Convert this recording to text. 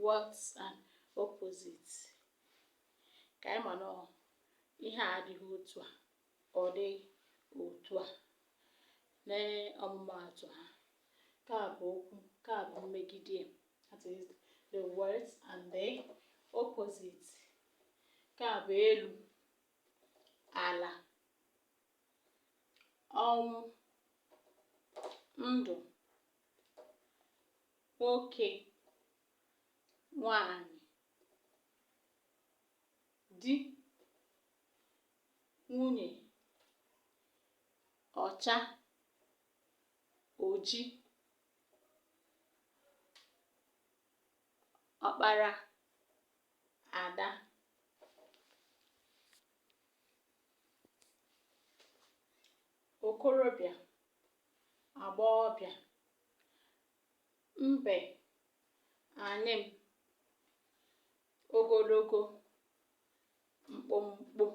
Words and opposites. Ka anyị ma na ihe a adịghị otu a, ọ dị otu a. N'ọmụmaatụ ha, nke a bụ okwu, nke a bụ mmegide ya. That is the words and the opposite. Nke a bụ elu, ala, ọnwụ, ndụ, nwoke, nwanyị, di, nwunye, ọcha, oji, ọkpara, ada. Okorobịa, agbọghọbịa, mbe, anyịm, ogologo, mkpụmkpụ.